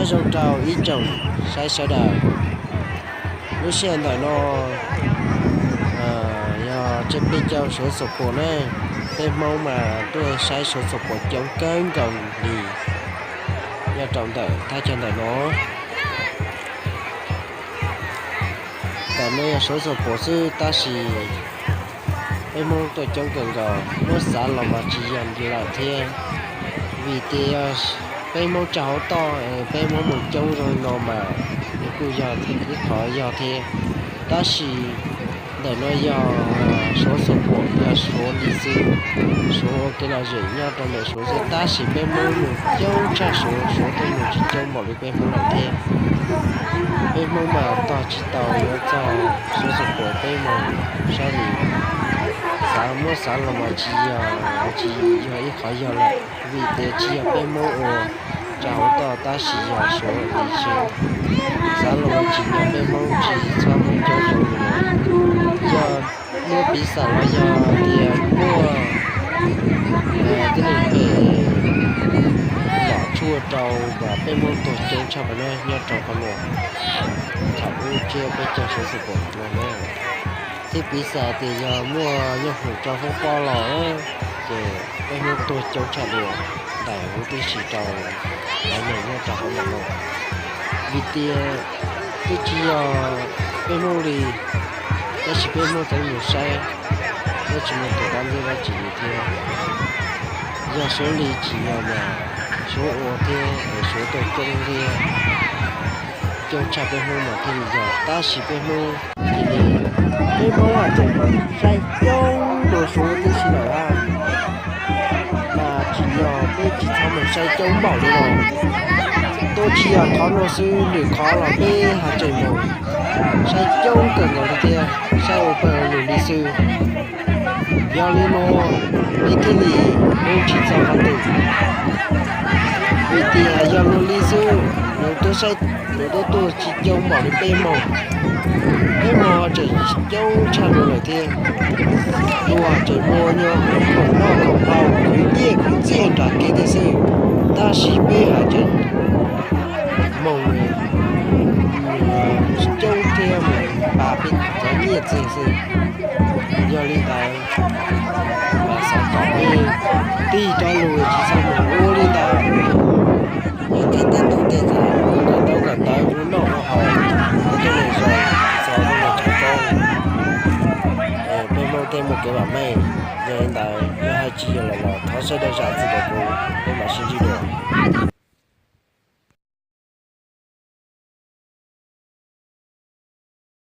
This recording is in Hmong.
Nyob zoo rau ib tsoom saib sawv daws. Lub sij hawm ntawm no yog tseb peb caug Suav Xus Puas na. Peb Hmoob mas tuaj saib Suav Xus Puas coob kawg nkaus li nyob rau ntawm thaj chaw ntawm no. Ntawm no yog Suav Xus Puas xwb tab sis peb Hmoob tuaj coob kawg nkaus, muab xav los mas tsis yog li lawm thiab. Vim tias peb Hmoob tsa hauv toj, peb Hmoob mus coob zoo li no mas nws kuj yog ib qho yog thiab. Tab sis ntawm no yog Suav Xus Puas, yog Suav li xwb. Suav ua kev lom zem nyob rau ntawm Suav xwb tab sis peb Hmoob mus coob tshaj Suav, Suav tej mus tsis coob npaum li peb Hmoob lawm thiab. Peb Hmoob mas tos tsis tau yuav txog Suav Xus Puas peb mus saib li. Xav muab xav los mas tsis yog, tsis yog ib qho yog lawm, vim tias tsis yog peb Hmoob ua tsa hauv toj tab sis yog Suav li xwb. Xav los mas tsis yog peb Hmoob tsis txhob mus coob zoo li no. Yog muab piv xam los yog tias muaj tib neeg phem los tshuaj rau mas peb Hmoob tuag coob tshaj plaws na nyob rau qhov no. Thaum ub tseb peb caug Suav Xus Puas no na. Thiab piv xam tias yog muaj nyooj hmoov rau foob pob los ces peb Hmoob tuag coob tshaj dua ntawm huv tib si rau lawv neeg nyob rau hauv ntawm no. Vim tias twb tsis yog peb Hmoob li, tab sis peb Hmoob txawm mus saib, peb tsis muaj tus dab ntub dab tsi li thiab. Yog Suav li tsis yog mas Suav ua thiab es Suav tuaj coob thiab, coob tshaj peb Hmoob mas thiaj li yog, tab sis peb Hmoob cia li, peb Hmoob haj tseem saib coob dua Suav tib si lawm a. Mas tsis yog peb tsis txhob mus saib coob npaum li no, tuaj tsis yog qhov no xwb, lwm qhov los peb haj tseem mus saib coob kawg nkaus li thiab, saib ua pawg lug li xwb. Yog li no peb thiaj li hu tsis txog qhov twg. Vim tias yog luag li xwb, luag twb saib, luag twb tuaj tsis coob npaum li peb Hmoob. Peb Hmoob tseem coob tshaj luag lawm thiab. Luag tseem muaj nyob khoom noj khoom haus, khwv nyiaj khwv txiaj nram kev thiab xwb, tab sis peb haj tseem mus coob thiab mus pab peb cov nyiaj txiag xwb. Yog li ntawd, mas xav kom peb tig rov lug tsis txhob mus ua li ntawd. Yog tias tej tub tej ntxhais kawm ntaub kawm ntawv ua noj ua haus, ua tej neeg zoo, txog tej neeg tseem koob, peb Hmoob thiaj muaj kev vam meej. Yog li ntawd, yog hais tsis yog lawm los thov sawv daws zam txim rau kuv, peb mam sib ntsib dua.